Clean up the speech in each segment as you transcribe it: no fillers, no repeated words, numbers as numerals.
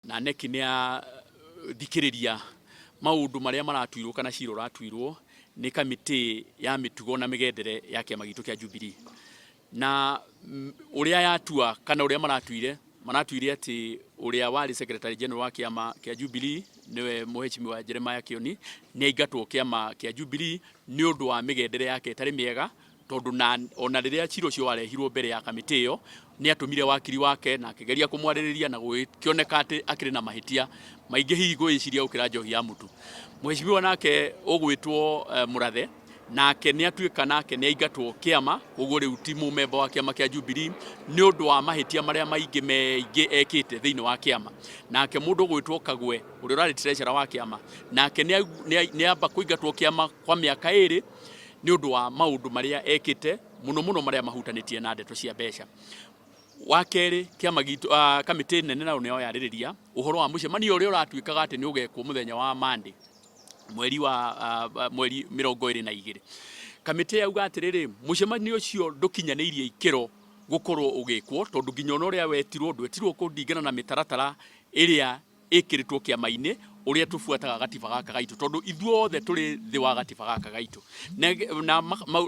Na NEC nĩ yathikĩrĩria maũndũ marĩa maratuirwo kana cira ũratuirwo nĩ kamĩtĩ ya mĩtugo na mĩgendere ya kĩama gitũ kĩa Jubilee. Na ũrĩa yatua kana ũrĩa maratuire, maratuire atĩ ũrĩa warĩ Secretary General wa kĩama kĩa Jubilee, nĩwe Mheshimiwa Jeremiah Kioni, nĩ aingatwo kĩama kĩa Jubilee nĩ ũndũ wa mĩgendere yake ĩtarĩ mĩega, tondũ na ona rĩrĩa cira ũcio warehirwo mbere ya kamĩtĩ ĩyo, nĩ atũmire wakiri wake na akĩgeria kũmwarĩrĩria na gũgĩkĩoneka atĩ akĩrĩ na mahĩtia maingĩ, hihi gwĩciria gũkĩra njohi ya mũtu. Mheshimiwa nake ũgwĩtwo Mũrathe nake nĩ atuĩka nake nĩ aingatwo kĩama, koguo rĩu ti mũmemba wa kĩama kĩa Jubilee nĩ ũndũ wa mahĩtia marĩa maingĩ meingĩ ekĩte thĩinĩ wa kĩama. Nake mũndũ ũgwĩtwo Kagwe, ũrĩa ũrarĩ treasurer wa kĩama, nake nĩ amba kũingatwo kĩama kwa mĩaka 2 nĩ ũndũ wa maũndũ marĩa ekĩte, mũno mũno marĩa mahutanĩtie na ndeto cia mbeca. Wa kerĩ, kĩama gitũ, kamĩtĩ nene nayo nĩyo yarĩrĩria ũhoro wa mũcemanio ũrĩa ũratuĩkaga atĩ nĩ ũgekwo mũthenya wa Monday, mweri wa mweri 22. Kamĩtĩ yauga atĩrĩrĩ, mũcemanio ũcio ndũkinyanĩirie ikĩro gũkorwo ũgĩkwo, tondũ nginya ona ũrĩa wetirwo ndwetirwo kũringana na mĩtaratara ĩrĩa ĩkĩrĩtwo kĩama-inĩ, ũrĩa tũbuataga gatiba gaka gaitũ, tondũ ithuothe tũrĩ thĩ wa gatiba gaka gaitũ.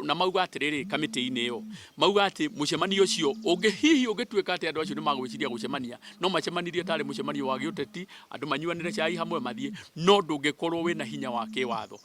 Na mauga atĩrĩrĩ, kamĩtĩ-inĩ ĩyo mauga atĩ mũcemanio ũcio ũngĩ hihi ũngĩtuĩka atĩ andũ acio nĩ magwĩciria gũcemania, no macemanirie tarĩ mũcemanio wa gĩũteti, andũ manyuanĩre cai hamwe mathiĩ, no ndũngĩkorwo wĩna hinya wa kĩwatho.